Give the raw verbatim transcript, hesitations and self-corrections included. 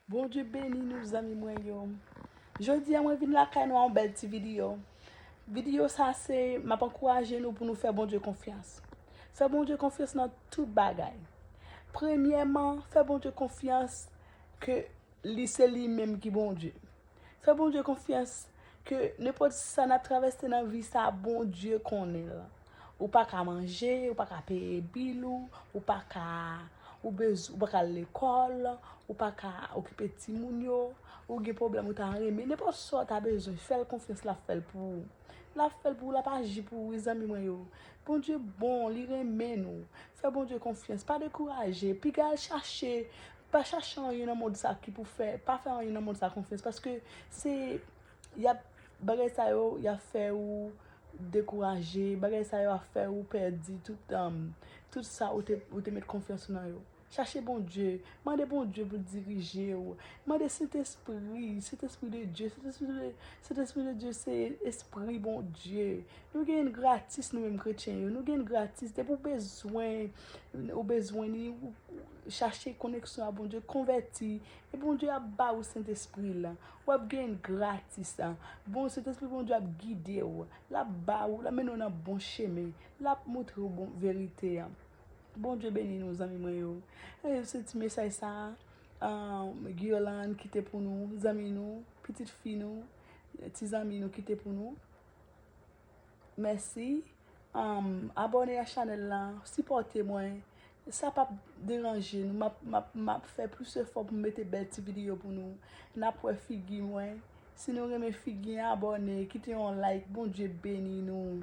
Bondye beni nou, zanmi mwen yo. Jodi a mwen vin lakay nou a yon bèl ti videyo. Videyo sa se m ap ankouraje nou pou nou fè Bondye konfyans. Fè Bondye konfyans nan tout bagay. Premyèman, fè Bondye konfyans ke li se li menm ki Bondye. Fè Bondye konfyans ke nenpòt sa n ap travèse nan vi sa, Bondye konnen l. Ou pa ka manje, ou pa ka peye bil ou, ou pa ka ou bez, ou pa ka al lekòl, ou pa ka okipe timoun yo, ou gen pwoblèm ou ta renmen, nenpòt sa w ta bezwen, fè l konfyans, l ap fè l pou ou. L ap fè l pou ou, l ap aji pou ou, wi, zanmi mwen yo. Bondye bon, li renmen nou. Fè Bondye konfyans, pa dekouraje, piga al chache, pa chache anyen nan mond sa ki pou fè, pa fè anyen nan mond sa konfyans, paske se, y ap, bagay sa yo, y ap fè ou dekouraje, bagay sa yo ap fè ou pèdi tout, um, tout sa ou te, ou te met konfyans ou nan yo. Chache Bondye, mande Bondye pou l dirije w. Mande Sentespri, Sentespri de Dye, Sentespri de, Sentespri de Dye se Espri Bondye. Nou genyen l gratis, nou menm kretyen yo, nou genyen l gratis. Depi w bezwen, ou bezwen li, ou, ou chache koneksyon a Bondye, konvèti, e Bondye ap ba ou Sentespri l. W ap genyen l gratis. Bon, Sentespri Bondye ap gide w, l ap ba ou, l ap mennen w nan bon chemen, l ap montre w bon verite a. Bondye beni nou, zanmi mwen yo. E se ti mesaj sa a, um, Guirlande kite pou nou, zanmi nou, pitit fi nou, ti zanmi nou kite pou nou. Mèsi. Um, abòne a chanèl la, sipòte mwen. Sa p ap deranje nou. M ap, m ap, m ap fè plis efò pou m mete bèl ti videyo pou nou. N ap wè figi mwen. Si nou renmen figi an, abòne, kite yon like. Bondye beni nou.